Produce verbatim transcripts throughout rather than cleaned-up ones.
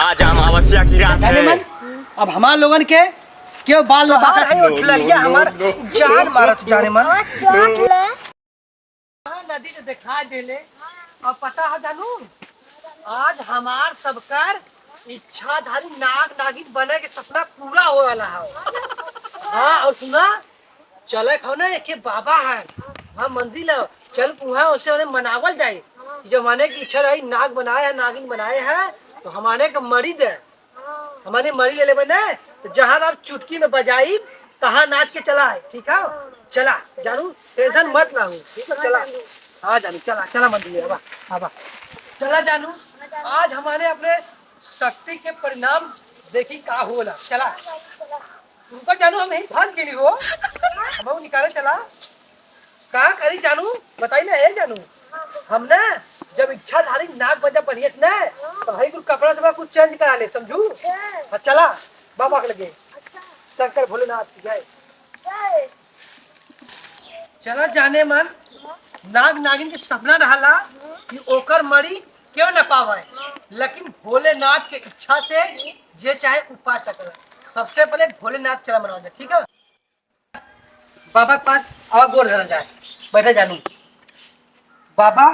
आज अमावस्या की रात जाने है। मन, अब हमार लोगन के क्यों बाल न तोहार बांका है उठललिया, हमार जान मारत जाने मन। हाँ, चाट ले। हाँ, नदी तो दिखा देले। अब पता है जानू, आज हमार सबकर इच्छाधारी नाग नागिन बने के सपना पूरा होए वाला है। हाँ, और सुना, चले खाओ ना, एक बाबा है, वहाँ मंदिर है, चल वहाँ उसे उन्हें मनावल जाए। जो माने की इच्छा रही, नाग बनाए है, नागिन बनाए है, तो हमारे के मरी दे। हमारे मरी ले लेबे ना, तो जहाँ आप चुटकी में बजाई, तहाँ नाच के चला है, ठीक है? चला जानू, टेंशन मत ना हो, ठीक है? चला। हाँ जानू, चला, चला मंदिर में, आवा, आवा। चला जानू, आज हमारे अपने शक्ति के परिणाम देखी का होला। चला। उनका जानू हम यही भाग गेली हो। हम निकाले चला। का करी जानू? बताई ना, ए जानू। हम ना, जब इच्छाधारी नाग बजा बनियत ना, तो भाई तू कपड़ा से कुछ चेंज करा ले, समझू? अच्छा। हाँ, चला, बाबा के लगे। अच्छा। शंकर भोलेनाथ की जय। जय। चला जाने मन, नाग नागिन के सपना रहला कि ओकर मरी क्यों न पावे, लेकिन भोलेनाथ के इच्छा से जे चाहे उपा सकला। सबसे पहले भोलेनाथ चला मनावल जाए, ठीक है? बाबा के पास आवा, गोड़ धरल जाए। बैठा जानू। बाबा,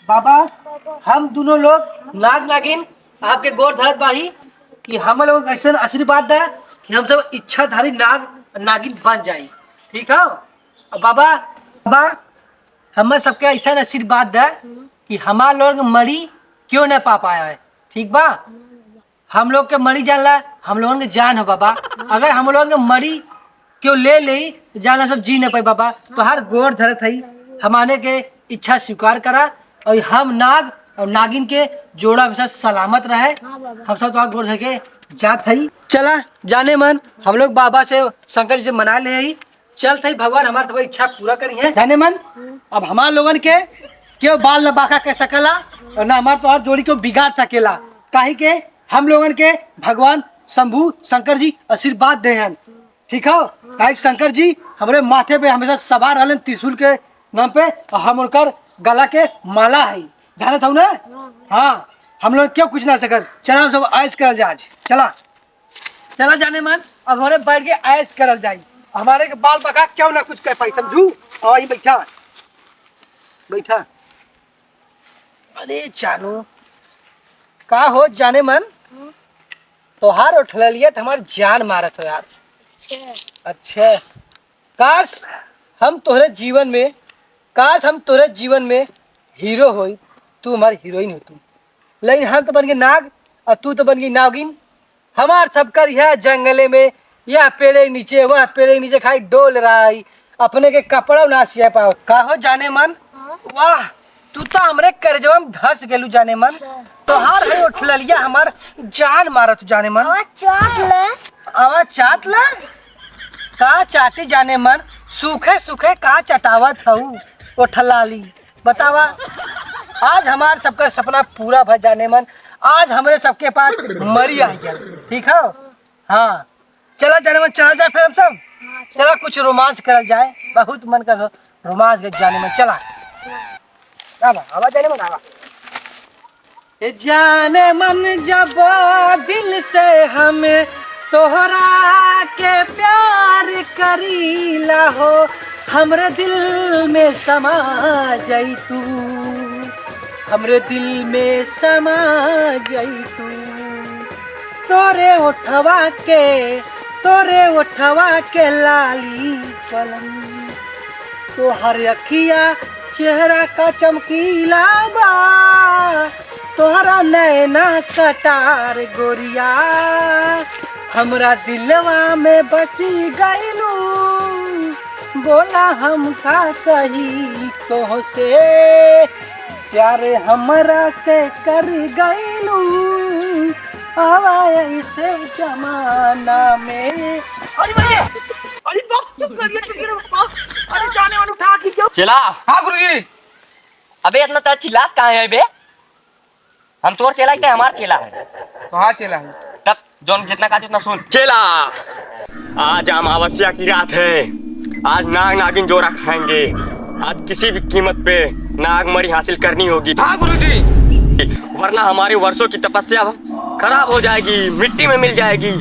बाबा, बाबा, हम दोनों लोग नाग नागिन आपके गोड़ धरत बाही कि हम लोग ऐसा आशीर्वाद दे कि हम सब इच्छाधारी नाग नागिन बन जाए, ठीक है? अब बाबा, बाबा, हम सबके ऐसा आशीर्वाद दे कि हमार लोग मरी क्यों ना पा पाया है, ठीक बा? हम लोग के मरी जानला, हम लोगन के जान हो बाबा। अगर हम लोगन के मरी क्यों ले लेई, तो जान हम सब जी न पाई बाबा। तोहार गोड़ धरत हई, हमारे के इच्छा स्वीकार करा, और हम नाग और नागिन के जोड़ा हमेशा सलामत रहे। हाँ बाबा। हम सब तोहार गोड़ धर के जात हई। चला जाने मन, हम लोग बाबा से, शंकर जी से मना ले हई, चल थई भगवान हमार तो इच्छा पूरा करी है। जाने मन, अब हमार लोगन के क्यों बाल न बांका कह सकेला और ना हमार तोहार जोड़ी क्यों बिगाड़ सकेला, काहे के हम लोगन के भगवान शंभू शंकर जी आशीर्वाद दे हैं, ठीक हो? काहे कि शंकर जी हमरे माथे पे हमेशा सवार रहलन त्रिशूल के नाम पे, और हम उनकर गला के माला है, जानत हूँ ना? हाँ, हम लोग क्यों कुछ ना सकत। चला हम सब ऐश करल जाए आज, चला। चला जाने मन, अब हमरे बैठ के ऐश करल जाई। हमारे के बाल बका क्यों ना कुछ कह पाई, समझू? और ये बैठा, बैठा। अरे जानू, का हो जाने मन? हम्म। तोहार उठललिया त हमार जान मारत हो यार। अच्छा। अच्छा, काश हम तोहरे जीवन में, काश हम तोहरे जीवन में हीरो होई, तू हमारी हीरोइन हो तू। लेकिन हम तो बन गए नाग और तू तो बन गई नागिन। हमार सबकर यह जंगले में, यह पेड़े नीचे, वह पेड़े नीचे खाई डोल रहा है, अपने के कपड़ा ना सिया पाओ। का हो जाने मन? हाँ? वाह, तू तो हमरे करेजवा में धस गेलू जाने मन। अच्छा। तोहार है उठललिया हमार जान मारत जाने मन। आवा चाट ले। आवा चाट ले? का चाटी जाने मन? सूखे सूखे का चटावत हऊ उठलाली? बतावा, आज हमार सबका सपना पूरा भा जाने मन, आज हमरे सबके पास मरी आ गया, ठीक है? हाँ, चला जाने मन, चला जाए फिर हम सब। हाँ, चला। चला कुछ रोमांस करल जाए, बहुत मन कर रोमांस के जाने मन, चला। आवा, आवा जाने मन, आवा। ए जाने मन जब दिल से हम तोहरा के प्यार करीला हो, हमरे दिल में समा जाई तू, हमरे दिल में समा जाई तू। तोरे ओठवा के, तोरे ओठवा के लाली पलंग, तोहर अखिया चेहरा का चमकीला बा, तोहरा नैना कटार गोरिया, हमरा दिलवा में बसी गईलू। बोला हम का कही तोहसे, प्यार हमरा से कर गईलू, आवा ऐसे जमाना में। अरे भाई, अरे बाप, तू करिए, तू गिर, बाप। अरे जाने वाला उठा के क्यों? चेला। हाँ गुरुजी। अबे इतना तेज चिल्लात काहे है बे? हम तोर चेला है कि हमार चेला है? तोहार चेला है। तब जौन जितना कहा उतना सुन। चेला, आज अमावस्या की रात है, आज नाग नागिन जोड़ा खाएंगे। आज किसी भी कीमत पे नाग मरी हासिल करनी होगी। हाँ गुरुजी। वरना हमारे वर्षों की तपस्या खराब हो जाएगी, मिट्टी में मिल जाएगी।